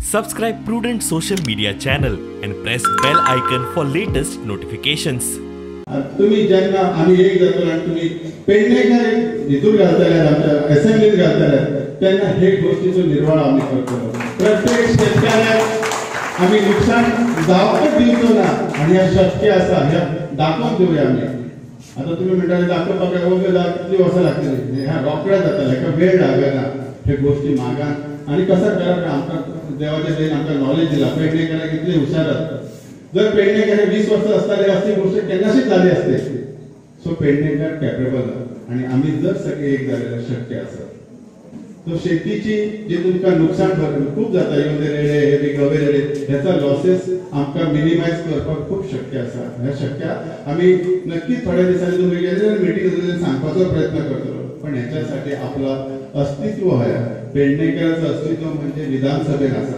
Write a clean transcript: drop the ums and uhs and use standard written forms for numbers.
Subscribe Prudent social media channel and press bell icon for latest notifications. तुम्ही जेन्ना आमी एक जातलो आनी तुमी पेडणेकर हितूर घालतले आमच्या असेंब्लीत घालतले तेन्ना हे गोष्टीचो निर्वाळ आमी करतलो. प्रत्येक शेतकऱ्याक आमी नुकसान जावपाक दिवचो ना आनी हें शक्य आसा, हें दाखोवन दिवया आमी. आतां तुमी म्हणटाले दाखोवपाक वगत कितली वर्सां लागतली, ह्या रोकड्या जातलें, हेका वेळ लागना. हे गोष्टी मागान आनी कसो करप आमकां देवाच्या देन आमकां नॉलेज दिला. पेडणेकराक इतले हुशार आसा, जर पेडणेकर 20 वर्सां आसताले असली गोष्ट केन्नाशीच जाली असते. सो पेडणेकर कॅपेबल आनी आमी जर सगळे एक जाले शक्य आसा. सो शेतीची जे तुमकां नुकसान खूब जाता, येवन ते रेडे हे बी गवे रेडे, हेचा लॉसेस आमकां मिनिमायज करपाक खूब शक्य आसा. हे शक्य आमी नक्कीच थोड्या दिसांनी तुमी गेले मिटींग सांगपाचो प्रयत्न करतलो. पण ह्याच्यासाठी आपला अस्तित्व आहे, पेडणेकरांचं अस्तित्व म्हणजे विधानसभेत आसा.